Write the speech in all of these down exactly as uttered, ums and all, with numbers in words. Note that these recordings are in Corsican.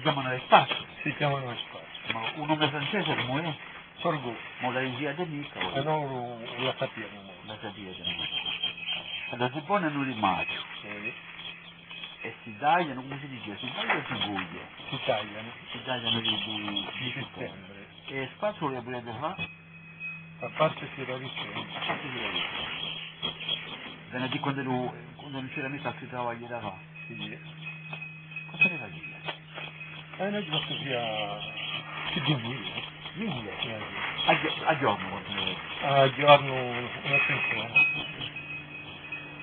Chjamanu u spazzu. Si chjamanu u spazzu. Ma u nome francese cumu hè? Sorgo. Ma u l'avete micca voi? Eh nò, u, u la sapia, nò. La sapia, nò. Allora, si ponenu u rimachju. Sì. È si taglianu, cumu si dice? Si taglia o si coglie? Si taglianu. Si taglianu di, di, di settembre. È u spazzu u vulete fà? A parte si era vicino. A parte si era vicino. Vene à dì quandu, quandu ùn c'era micca altri travagli da fà. Sì. Cosa ne facia? Eh, noi ci facciamo via più di mille. Mille? Sì, sì. À ghjor-, à ghjornu quantu ne vene? À ghjornu una trentina.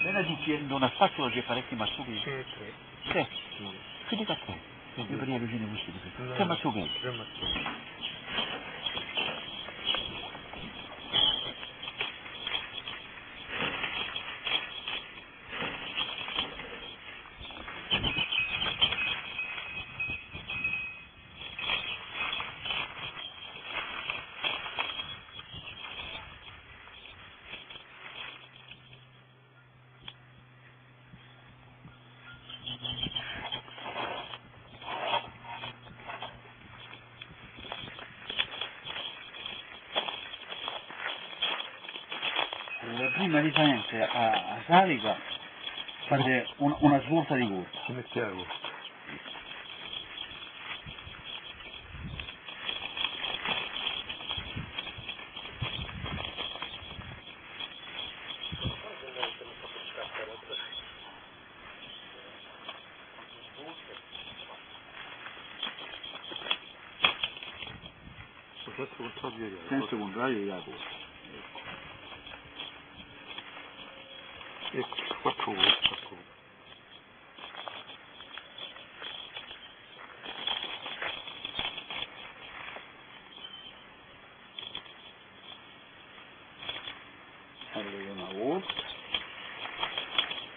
Vene à dì chì in una scatula ci hè parechji mazzuchelli? Sì, trè. Trè? Sì. Più di quattru. Sì, sì. Io per io vicino cusì, cusì. Nò, trè mazzuchelli. Trè mazzuchelli. Allora, prima di fà niente à, à a salica, fate un, una svolta di corda. Si mette a corda. Sensu cuntrariu, Jacopu. Eccu, quattru volte, quattru volte. Allora, una volta.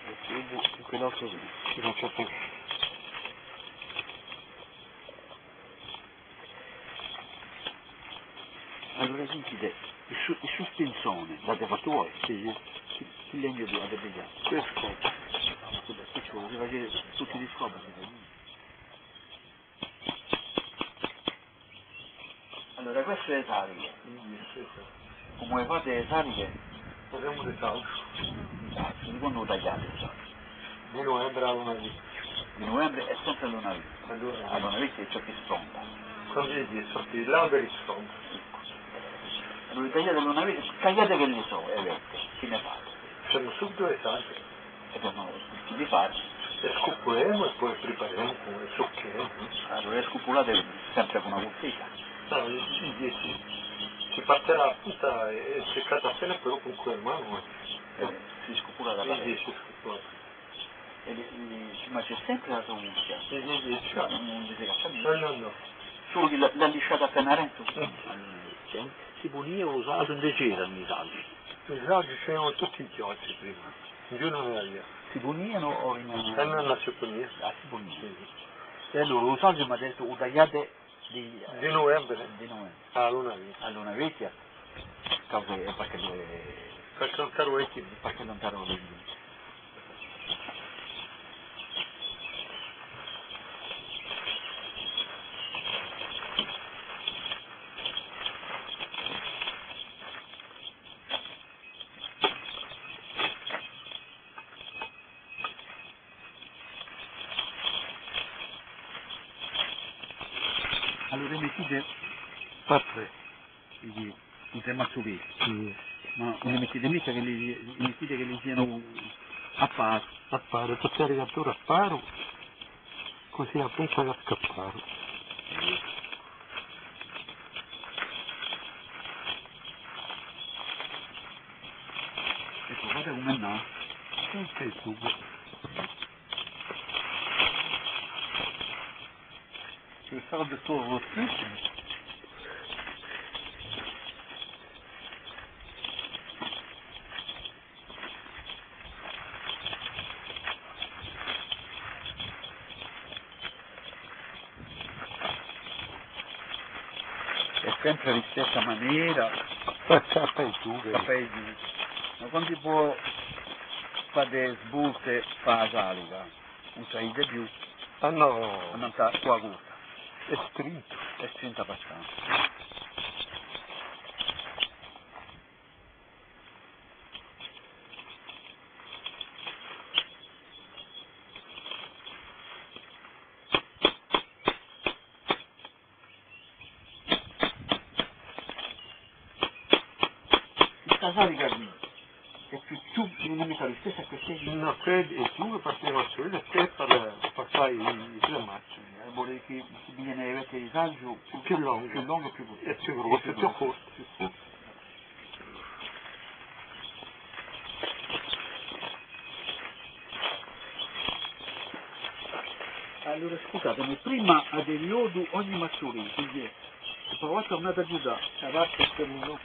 È dopu, è quell'altro qui. Sì, ma c'è. Allora, sentite, il su-, il suspensone, l'avete fatto voi? Sì, sì. Chì, chì legnu avete pigliatu? Questo. Ah, ma questo ci vuole, si face tutti gli scopi, si fa. Allora, queste hè e saliche. Cumu fate e saliche? Facemu di calciu. Di calciu, di quandu tagliate, insomma? Di nuvembre à a luna vechja. Di nuvembre è sempre à a luna vechja. À a luna vechja. À a luna vechja hè ciò chì stronda. Quandu si dice, sorte l'alberi stronda. Eccu. Allora, tagliate à a luna vechja, tagliate chì ne sò, e vechje, chì ne fate? Facemu subito e saliche. È dopu, chì li fate? E scupulemu è po e priparemu cù e succhemu. Allora, e scupulate sempre cù una curtella? Nò, i, i, i, si, si partirà tutta è, è si cata appena però cù quelle mani, eh. Eh, si scupula da... Sì, sì, si scupula. È li, li, ma ci hè sempre a so gusta? Sì, sì, sì, sì. Ùn, ùn si caccia micca? Nò, nò, nò. Solu chì l'hà, l'hà lisciata appena drentu? Sì. Allora, sì. Si punia u sasu, induve c'eranu i sasi? I sasi c'eranu tutti i chjosi prima. In ghjunghju ùn n'avia. Si punianu o in... Eh, nò, nò, si punia. Ah, si punia. Sì, sì. È allora u sasu m'hà dettu u tagliate di... Di nuvembre. Di nuvembre. À a luna vechja. À a luna vechja. Causa, eh, perchè, eh, perchè ùn t'arruvinanu. Perchè ùn t'arruvinanu. Allora, mettite... Quattru. Quindi, un trè mazzuchelli. Sì. Ma ùn li mettite micca chì li, li mettite chì li sianu à paru. À paru, tutti i rigattori à paru, cusì a punta casca à paru. Eccu, guardate cum'è nata. Sì, sì, sì. Ci sarà di tuttu. Hè sempre di stessa manera. Chì fai tù, chì... Chì fai tù. Ma quandu pò fà e sbulte, fà a salica? Ùn sai di più. Ah, nò. Annant'à quella corda. Hè strintu. Hè strintu abbastanza. Sta salica quì hè più, più, ùn hè micca listessa chè quella. Nò, quella hè più chè per tirà sù, è quella per, per fà i, i fermacci. Eh, vole dì chì si vene à vede i salichi più, più longhi, più longhi è più, è più grossi, più grossi, più corti. Allora, scusatemi, prima avete viutu ogni mazzulettu, sì, sì. Provate à andà à aiutà. A parte per un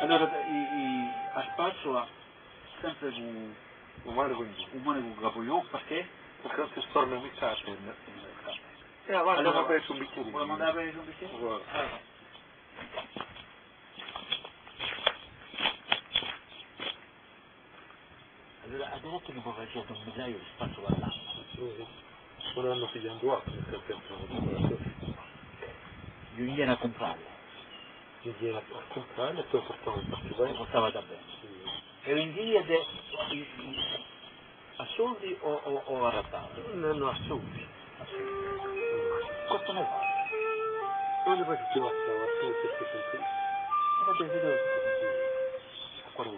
Allora, i, i, a spazzula sempre cù u manicu in, u manicu in capu, perchè? Perchè ùn si storna micca a penna. Eh, guarda, allora, andemu à bè un bichjerinu. Vulemu andà à bè un bichjerinu? Guarda. Ah. Allora, avete dettu chì voi facite un migliaio di spazzule à l'annu? Sì, sì. Ora anu pigliatu altri, perchè... Ghjunghjiate à cumprà. Ghjunghjiate à cumprà, è po u purtavate in particulare. U purtavate à bè. Sì. È u vindite i, i, à soldi o, o, o à rataffa? Nò, nò, à soldi. À soldi. Quantu ne vale? Ùn ne vale più, à soldi, à soldi. Vabbè, vedu. À quale